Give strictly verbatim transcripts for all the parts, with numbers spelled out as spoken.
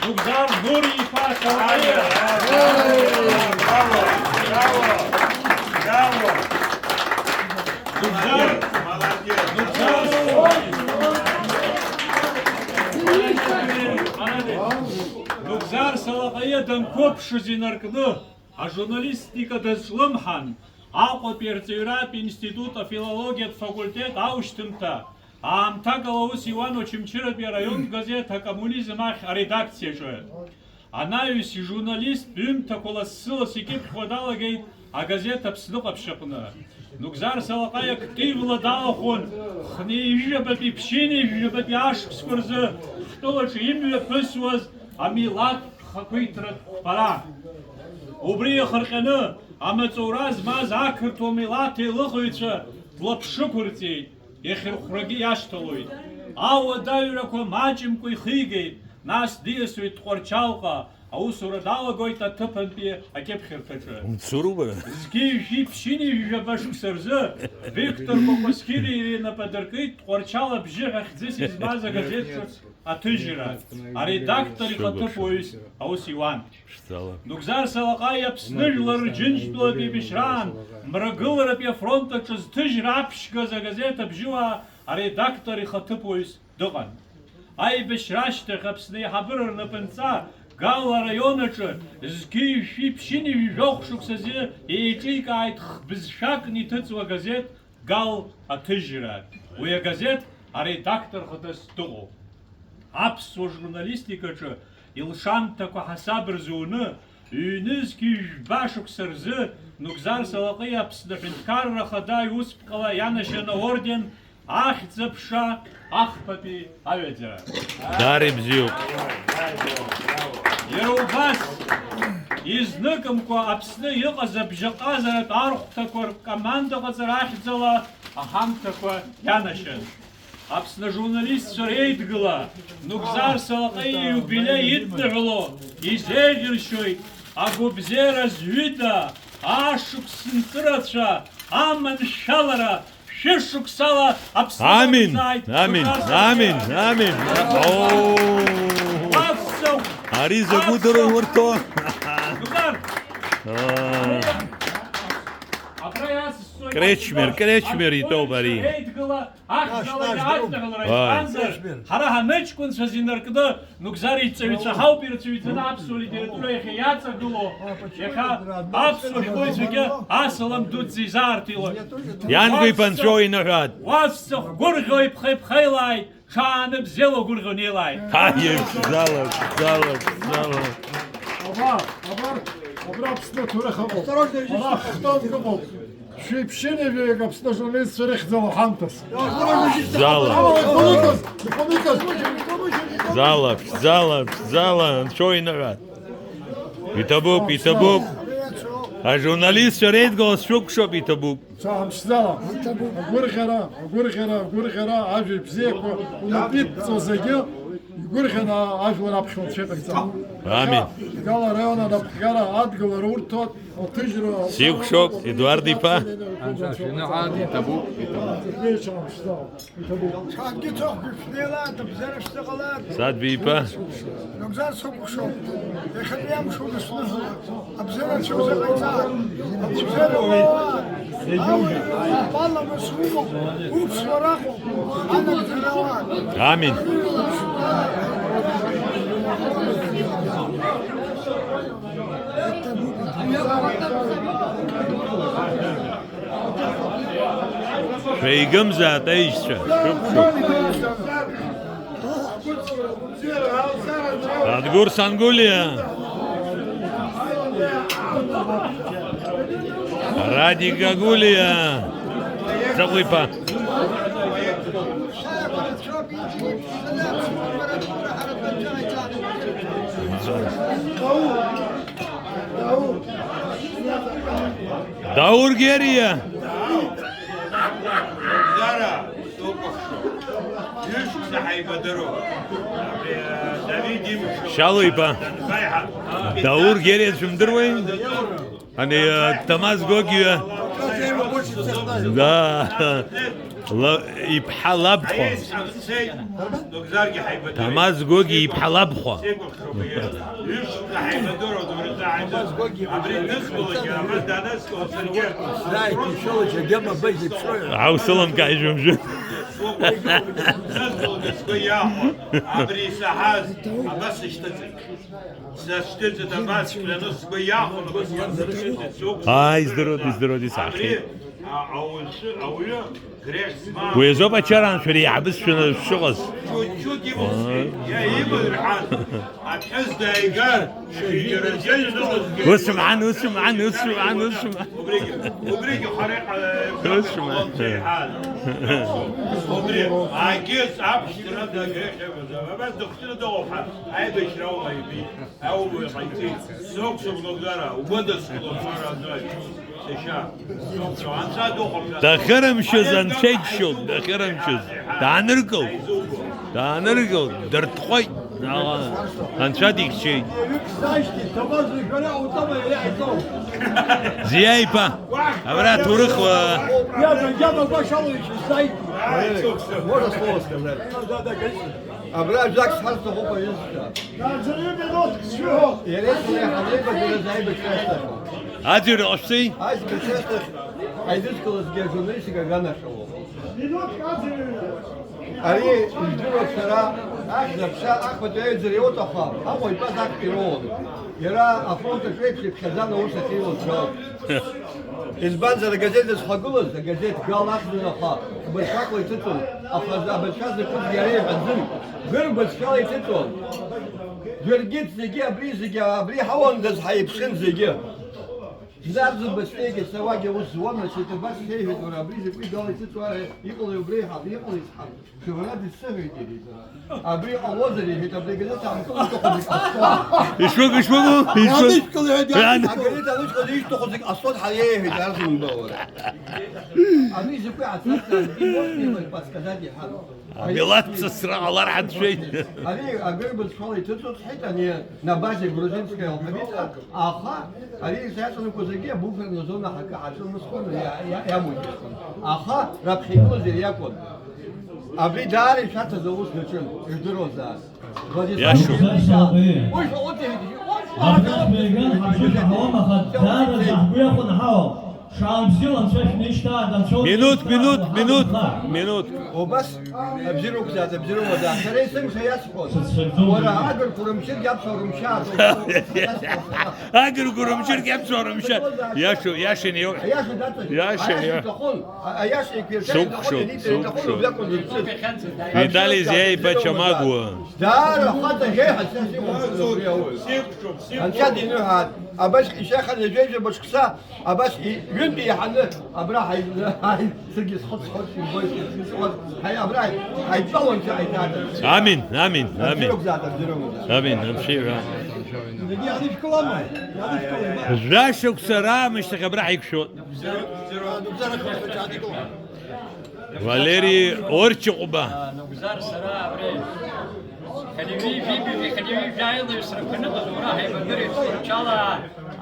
Нугзар Нури-иԥа Салаҟаиа. Браво! Браво! Браво! Нугзар, Нугзар, Нугзар Салаҟаиа данқәыԥшыз инаркны, ажурналистика дазҿлымҳан, Аҟәатәи арҵаҩратә институт афилологиатә факультет аушьҭымҭа, аамҭак ала аус иуан Очамчыратәи араионтә газеҭ Акоммунизм ахь аредакциаҿы. Анаҩс ижурналисттә ҩымҭақәа лассы-ласс икьыԥхьуа далагеит агазеҭ Аԥсны ҟаԥшь аҟны. Нугзар Салаҟаиа активла далахәын хынҩажәижәабатәи ԥшьынҩажәижәабатәи ашықәсқәа рзы ҳтәылаҿы имҩаԥысуаз амилаҭтә хақәиҭратә хәбара. Убри иахырҟьаны амаҵура змаз ақырҭуа милаҭ еилыхыҩцәа длаԥшықәырҵеит, ихьырхәрагьы иашьҭалоит. Ауадаҩрақәа маҷымкәа ихигеит, нас диасуеит Тҟәарчалҟа, аусура далагоит аҭыԥантәи акьыԥхьырҭаҿы. Умцуруба? Зқьи жәшәи ԥшьынҩажәи жәаба шықәса рзы Виктор Кәакәасқьыри иреи нап адыркит Тҟәарчал абжьы ҳәа хьӡыс измаз агазеҭ ҿыц аҭыжьра, аредактор ихаҭыԥуаҩыс аус иуан. Нугзар Салаҟаиа Аԥсны жәлар Рџьынџьтәылатә еибашьраан Мрагыларатәи афронт аҿы зҭыжьра аԥшьгаз агазеҭ Абжьыуаа аредактор ихаҭыԥуаҩыс дыҟан. Аибашьра ашьҭахь Аԥсны аиҳабыра рнапынҵа Гал араион аҿы зқьи жәшәи ԥшьынҩажәи жәохә шықәсазы еиҿикааит х-бызшәакны иҭыҵуа агазеҭ Гал аҭыжьра. Уи агазеҭ аредактор хадас дыҟоуп. Аԥсуа журналистикаҿы илшамҭақәа ҳасаб рзуны, ҩнызқь ҩжәба шықәса рзы Нугзар Салаҟаиа Аԥсны Аҳәынҭқарра Ахада иусԥҟала ианашьан аорден Ахьӡ-аԥша ахԥатәи аҩаӡара. Даара ибзиоуп. Иара убас, изныкымкәа Аԥсны иҟаз абжьаҟазаратә архәҭақәа ркомандаҟаҵара ахьӡала аҳамҭақәа ианашьан. Аԥсны ажурналистцәа реидгыла Нугзар Салаҟаиа ииубилеи идныҳәало изеиӷьыршьоит агәабзиара зҩыда, ашықәс нҵырацәа, аманшәалара, шәышықәсала Аԥсны Амин, дақәзааит, амин, Нугзар Салаҟаиа. Амин, амин. Оо. Аԥсахә, Ари закәу аԥсахә. Дыру урҭо? Нугзар. Аа. Абра иасызцоит Кречмер, Кречмер итәоуп ари. Еидгыла, ахьӡалагьы Аш, аш, адныҳәалара, Ааи. Избанзар, ҳара ҳаныҷкәынцәаз инаркны Нугзар иҵаҩцәа ҳауп ирҵаҩцаны аԥсуа литература иахьа иаҵагылоу, иахьа аԥсуа шәҟәыҩҩцәагьы асалам дуӡӡа изаарҭиуа. Иангәеиԥынҵәо иныҳәааит. Уаҵәца хәгәырӷьо иԥхеиԥхеилааит, ҽааны бзиала угәырӷьо неилааит. Ҳаи, бзала, бзала, бзала. Абар, абар, абра Аԥсны аҭоурых ыҟоуп. Ара хтомк ыҟоуп. Шәиԥшьынҩажәаҩык Аԥсны ажурналистцәа рыхьӡала ҳамҭас. Зала. Зала, зала, зала, анцәа иныҳәа. Иҭабуп, иҭабуп. Ажурналистцәа реидгыла сшәыкәшоуп, иҭабуп. Ҽаҳамԥшӡала. Агәырӷьара, агәырӷьара, агәырӷьара, ажәа бзиақәа унапы иқәҵо зегьы. Игәырӷьаны ажәлар аԥхьа анцәа иҟаиҵа. Амин. Гала араион анапхгара адгылара урҭоит, аҭыжьра. Сиқәшоуп, Едуард иԥа. Анцәа шәиныҳәа, иҭабуп, иҭабуп. Ҽаангьы ҭыхгьы шәнеилааит, абзиара шәзыҟалааит. Саҭбеи иԥа. Нугзар сыкәыхшоуп. Иахьатәи амш удысныҳәалоит. Абзиара анцәа узыҟаиҵааит. Абзиара уоуааит. Ауаҩы ибаланы сумоуп. Уԥсуа ракәым. Анагӡара уан. Амин. Шәеигымзааит, аишьцәа, шәықәшәоуп. Адгәыр Сангәлиа. Радик Гагәлиа. Закәу иԥа. Даур Гериа. Зара, сукәыхшоуп. Ҩышықәса ҳаибадыруп. Давид имшо. Шьалуа иԥа. Даур Гериа шәымдыруеи? Ани, э, Ҭамаз Гогиа. Да. Ла-, иԥҳа лабхәа. Ҭамаз Гогиа иԥҳа лабхәа. Ҳаусыламкааи жәымжәы. Абри исаҳаз, абас ишьҭыҵит. Сашьҭыҵит, абас ишьҭыҵит, сгәы иахәон, абас ишьҭыҵит, сықәсҵеит. Ааи, издыруеит, издыруеит, исаҳахьеит. Абри, а, ауаҩы, ауаҩы грех змам. Уи азоуп ачара анцәа реиҳабыс шәаны шәшыҟаз. Чуть-чуть имыхәцәеит, иа-, иман рҳан, аԥҳәыс дааигар, егьара зегьы ныҟәызгеит. Усымҳан, усымҳан, усымҳан, усымҳан. Убригьы, убригьы хара иҟалеит. Усымҳан. Убри, агьыс аԥшьҭра дагрех иҟаз, абас дыхәыҷны дыҟоуп ҳәа, аибашьра аума ибеит. Аублаҟаиҵеит, сықәсыгәлоуп дара, угәыдыскылоуп, сара аӡәы, сашьа, сықәсыгәлоуп, анцәа дыҟоуп, нас. Дахьырымшьыз анцәа иџьшьоуп, дахьырымшьыз. Дааныркылт, дааныркылт, дыртҟәеит, анцәа дихьчеит. Зиа иԥа, абра аҭоурых, уа. Можно слово сказать? Да, да, конечно. Абра ажәак сҳәар сҭахуп, аҩызцәа. Иареи сареи ҳанеибадырыз аибашьра ашьҭахь. Аӡырҩра ҟашәҵеи? Аибашьра ашьҭахь ҳаидызкылазгьы ажурналистика аганахьала. Ари, ижәдыруа сара, ахьӡ-аԥша, ахԥатәи аҩаӡара иоуҭаху, Аҟәа итәаз актәи роуан. Иара афронт аҿы еиԥш иԥхьаӡан аус ахьиуаз Гал. Избанзар, агазеҭ зхагылаз, агазеҭ Гал ахьӡын, аха абыржәшәақәла иҭыҵуан, аха абыржәшәа закәызгьы иара иҳәаӡын, гәырбыцәала иҭыҵуан. Џьаргьы зегьы абри, зегьы абри ҳауандаз ҳаиԥшын зегьы. Зынӡа бысҭеигьы сауагьы ус зуан, насыԥ абас сеиҳәеит, уара, абри закәи Гал иҭыҵуа, иҟалеи убри еиҳаб, иҟалеи исҳәан. Шәара дысзыҳәеит, иҳәеит, сара. Абри ҟалозар, иҳәеит, абри агазеҭ аанкыло иҭахуп икасуа. Ишәыгу, ишәыгу, ишәыгу. Ианышәкыл, иҳәеит, иан- Агазеҭ анышәкыл, ишҭаху зегь ҟасҵоит, ҳара иеиҳәеит, арзумбауа. Абри закәи ацарҭа, абри можно подсказать, иҳәан. Амилаҭ ҵысра ҟалар ҳанцәеит. Ари агырбыцәқәала иҭыҵуеит, сҳәеит, ани на базе грузинская алфавита, аха ари изаҵанакуа зегьы абуферная зона ҳакы ҳаҿымызхуан, иа-, иа-, иамуит. Аха раԥхьа игылаз иара иакәын. Абри даара ишәарҭаз аус даҿын, ижәдыруазаап. Владислав Иашоуп. Иванович, уи шәҟәы дыжәдыжьит, уи шәҟәы Абрыжәпа Еган ҳамшьышәа ҳауам, аха даараӡа ҳгәы иахәаны ҳауам. Шаамсил анцәа шәнеишьҭааит, анцәа Минуҭ, минуҭ, минуҭ, минуҭ. Убас абзиара уқәзааит, абзиара умазааит. Сара есымша иасҳәон. Сыцәшәаӡом. Уара, агырқәа рымшьыргь аԥсуаа рымшьааит. Агырқәа рымшьыргь аԥсуаа рымшьааит. Иашоу, иашан иоуҳәа. Аиаша даҵашәа. Иашан иоуҳәа. Иҭахын. А-, аиаша иқәиршәар иҭахын, Сықәшоуп, ианиҵар иҭахын, сықәшоуп. Убри акәын дызҿыз. Витали Зиаиба Чамагәуа. Даара ахаҵа ӷеиҳа сара сиҟоуп убри ауаҩы. Анцәа диныҳәааит, абас ишьаханы жәеиза быҽкса, абас и-, ҩынтә еиҳаны абра ҳаи-, ҳаи-, саргьы схы-, схы-, схы-, схы-, ҳаи-, абра ҳаи-, ҳаидтәалон ҳәа ҳаиҭаатәын. Амин, амин, амин. Абзиароуп заат, абзиароуп заат. Амин, амшира. Зегьы иаанышәкылама? Иаанышәкылеит. Жәа шықәса раамышьҭахь абра ҳаиқәшәот. Валери Орчыҟәба. Нугзар сара абри Хәанеи-ҩи жәибжьи, Хәанеи-ҩи жәаҩа срақәаны Мадура ҳаибадырит, Тҟәарчал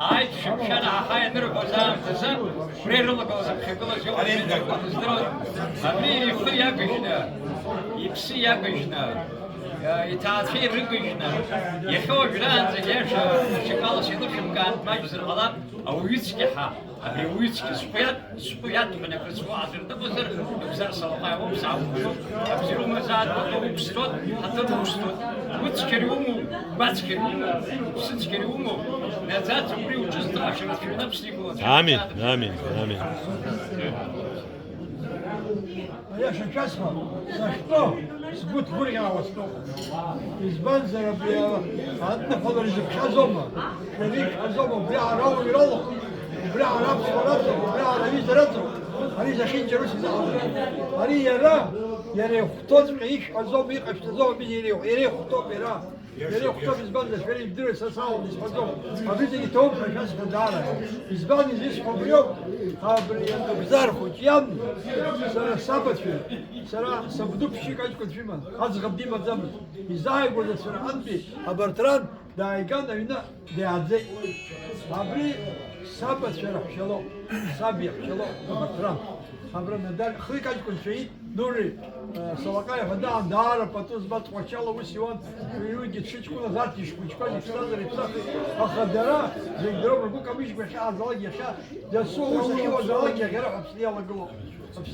ааит, шәымшәан, аҳа ианырҳәоз аамҭазы, убри ирылагылаз аԥхьагылаз иҟаз ҳәа дыздыруан. Абри ихы иагыжьны, иԥсы иагыжьны, иҭаацәа ирыгыжьны, иахьа уажәраанӡагь иаша шьакалас илышәымкаан, маҷзар ҟалап, ауаҩы цқьа ҳа. Абри ауаҩы цқьа схәы иад-, схәы иадҳәаны акыр сгәы аадыртыҟазар, Нугзар Салаҟаиа уоуп, саақәгылоуп, абзиара умазааит, уара уқәсҵоит, ҳаҭыр уқәсҵоит. Уцқьара иумоу, гәацқьара иумоу, ԥсыцқьара иумоу, наӡаӡа убри уҿызҭаашьа рацәаҩны Аԥсны иқәлацәа. Амин, амин, амин. Аиаша шәасҳәап, сахьтәоу сгәы ҭгәырӷьаауа стәоуп. Избанзар, абри адныҳәалара изыԥхьаӡома? Шәара ишәҳәаӡома? Убри ара ауаҩра ыҟоуп, убри ара аԥсуара ыҟоуп, убри ара аҩызара ыҟоуп. Ари захьынџьара ус изыҟалом. Ари иара, иара ихәҭоуҵәҟьа ишәҳәаӡом, иҟашәҵаӡом, абри иара ихә-, иара ихәҭоуп, иара. Иара ихәҭоуп, избанзар, шәара ибдыруеит, са саауам исҳәаӡом. Абри зегьы ҭоуп ҳәа шәасҳәо даара. Избан изысҳәо убриоуп, абри Нугзар хәыҷ иан, сара сабацәа, сара сабду ԥшьҩык аҷкәынцәа иман, аӡӷаб димаӡамызт. Изааигәаз ацәырҳантәи абарҭ ран, Дааиган аҩны дааӡеит. Абри сабацәа раҳәшьа лоуп, саб иаҳәшьа лоуп, абарҭ ран. Абра Надар, хҩык аҷкәынцәа иит, Нури, э, Салаҟаи ҳәа даан, даара пату змаз Тҟәарчал аус иуан, уигьы дшыҷкәыназ арҭ ишхәыҷқәаз иԥсҭазаара иԥсахит, аха дара зегь дроуп, ргәы камыжькәа иахьаазалак иахьа дасу аус ахьиуазаалак иаӷьара ҳәа Аԥсны иалагылоуп.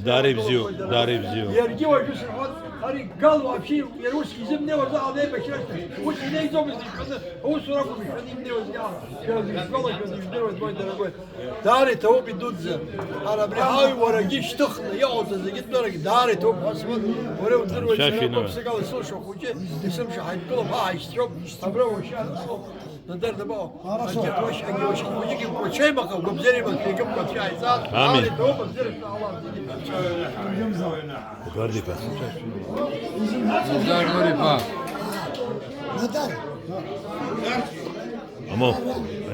Даара ибзиоуп, даара ибзиоуп. Иаргьы уажәы сырҳәон, ари Гал вообще иара усгьы изымнеиуаз аҟала еибашьрашәа, ус инеиӡомызт ишәаны, аусура акәым ишәаны имнеиуазгьы аҟала, шәара зегьы шәгәалашәоит, ижәдыруеит, мой дорогой. Даара иҭабуп, идуӡӡа. Ҳара абри ҳауи уарагьы шьҭыхны иҟауҵаз зегьы дтәарагьы даара иҭабуп ҳәа сҳәон. Уара удыруеит, сара акәым сыгала сылшо хәыҷы, есымша ҳаидтәалоуп, ҳа ҳаишьцәоуп, абра уашьа анцоуп. Надар дабаҟоу? Аҷкәынцәа, аҷкәынцәа имаха, гәабзиара имаха, игәыԥқәа цәааиҵан. Амин. Али, ҭоуп, абзиара шәаҳауа. Эдуард иԥа. Эдуард иԥа. Надар. Аму,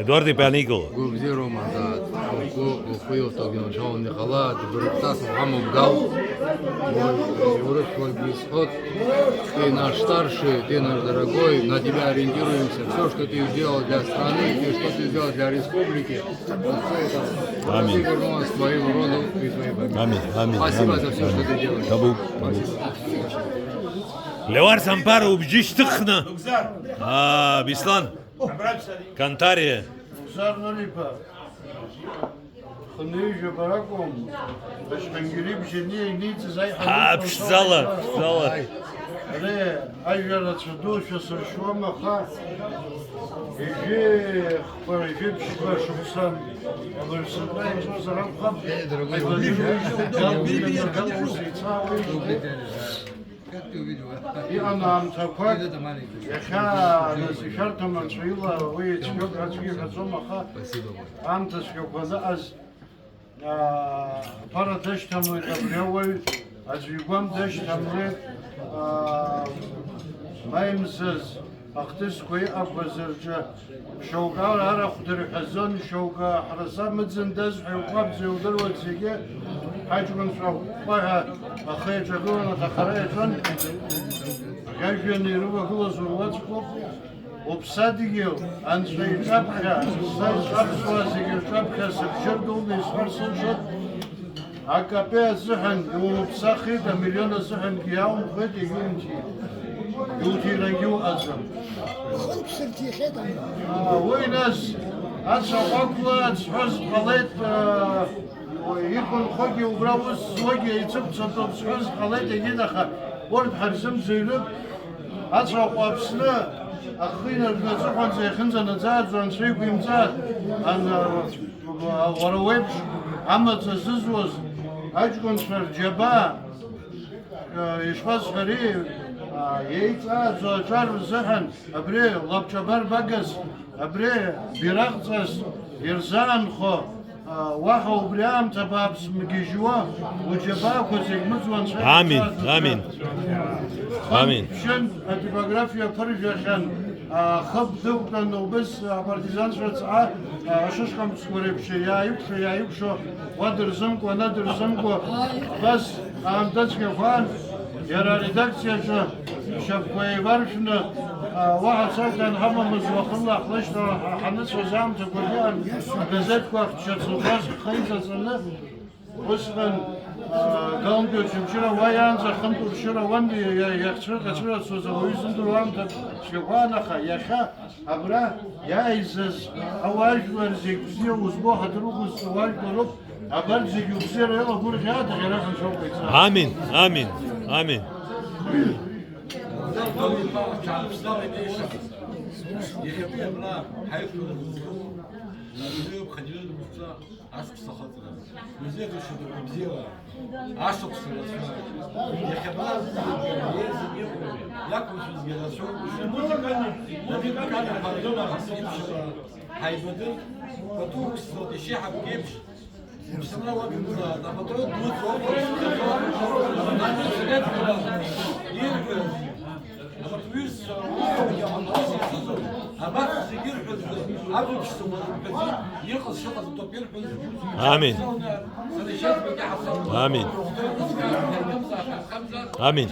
Эдуард иԥа аникыло. Гәабзиароума, дад? Ухәы, ухәы иуҭогьы анцәа иҟала, дбырԥҵас уҳамоуп, Гал. Урысшәа сход, ты наш старший, ты наш дорогой, на тебя ориентируемся. Всё, что ты сделал для страны, ты, что ты сделал для республики. Аминь. Ты вернулась к своему роду и своей фамилии. Аминь, аминь, аминь. Спасибо за всё, что ты делаешь. Табу, табу. Леуар Сампара убжьы шьҭыхны. Аа, Беслан. Кантариа. Узар Нуриба. Хынҩажәа баракәым, Башхангьери бжьаны ианиҵаз аиҳабыра. Аа, ԥшӡала, ԥшӡала. Ари ажәа рацәа дуушәа сыршьуам, аха ҩажәи хԥа, ҩажәи ԥшьба шықәсан абыржәшьҭа ицозар акәхап, аибадырра ус еицаауеит. Иҟан аамҭақәак, иахьа нас ишәарҭам анцәа ила уи ицәгьоуп ҳәа аӡәгьы иҳәаӡом, аха аамҭа цәгьақәа аныҟаз, аа, аԥара дашьҭамлеит абри ауаҩ, аӡәы игәам дашьҭамлеит, аа, маимзаз ахҭысқәа иҟақәаз рҿы. Шьоукы арахә дырҳәазон, шьоукы ҳараса мыӡындаз ҳәа иҟәабӡа иудыруаз зегьы ҳаҷкәынцәа ҟәҟәа ҳәа ахы еиҿагыланы аҭахара иаҿын. Ӷьажәҩаны ирывагылаз уруаӡәкуп. Уԥсадгьыл, анцәа иҿаԥхьа, са аԥсуаа зегьы рҿаԥхьа сыбжьы рдуны исҳәар сылшоит. Акапе азыҳәан иумыԥсахит, амиллион азыҳәангьы иаумхеит, егьумҭи-, иуҭирангьы уҟаӡам. Уи нас, ацәаҟәақәла ацҳәыз ҟалеит, аа, иқәынхогьы убра ус зуагьы еицықәҵатәуп сҳәыз ҟалеит, егьит, аха урҭ ҳарзымӡырҩып. Ацәаҟәа Аԥсны ахы инаркны аҵыхәанӡа иахьынӡанаӡааӡо анцәа игәимҵааит, ан-, уара уеиԥш амаҵ азызуаз аҷкәынцәа рџьабаа, ишԥасҳәари, еиҵааӡо аҿар рзыҳәан абри лабҿабарбагас, абри бираҟҵас ирзаанхо, уаҳа убри аамҭа бааԥс мгьежьуа, уџьабаақәа зегь мыӡуа анцәа. Амин, амин. Амин. Ԥшьынтә атипографиа ԥыржәахьан, хыб дықәтәан убыс апартизанцәа рҵаҟа, ашышкамсқәа реиԥш иааикәшо, иааикәшо, уа дырзымкуа, ана дырзымкуа, убас аамҭа цәгьақәан, иара аредакциаҿы шьапқәа еибаршәны, уаҳа царҭа анҳамамыз, уахынла ҳлышьҭала ҳаныцәаз аамҭақәагьы ыҟан, агазеҭқәа ахьча цылхәас ҳхы иҵаҵаны, усҟан, а, Галтәи Очамчыра уа иаанӡа хынтә уршьыра ауан, иа-, иа-, иахьцәырҟьацәырацоз ауаҩы изымдыруа аамҭа цәгьақәан, аха иахьа абра иааизаз ауаажәлар зегь бзиа узбо, ҳаҭыр уқәызҵо уаажәлароуп, абарҭ зегь убзиара иалагәырӷьааит, аӷьараҳәа анцәа уҟаиҵа. Амин, амин, амин. Иахьатәи абра ҳаиқәшәара зызку, абри ԥхьаӡа Ашықәс ахыҵра, узеиӷьашьоит абзиала, ашықәс рацәа. Иахьабааз зегьы иеизаны иҟоу, иақәымшәозгьы рацәоуп. Музыкальный, музыкальный пардон ахыс еиԥшыла ҳаибадырт, пату уқәсҵоит ишьеиҳабгьы еиԥш, уԥсынра уақәымзааит, апатриот дуӡӡа уқәымшәаӡо, ирҳәаз. Абарҭ уҩызцәа, абарҭ зегьы ирҳәаз, абаԥшӡақәа рымҳәаӡеит, иҟаз шыҟаз атәы ирҳәаз. Амин. Амин. Амин.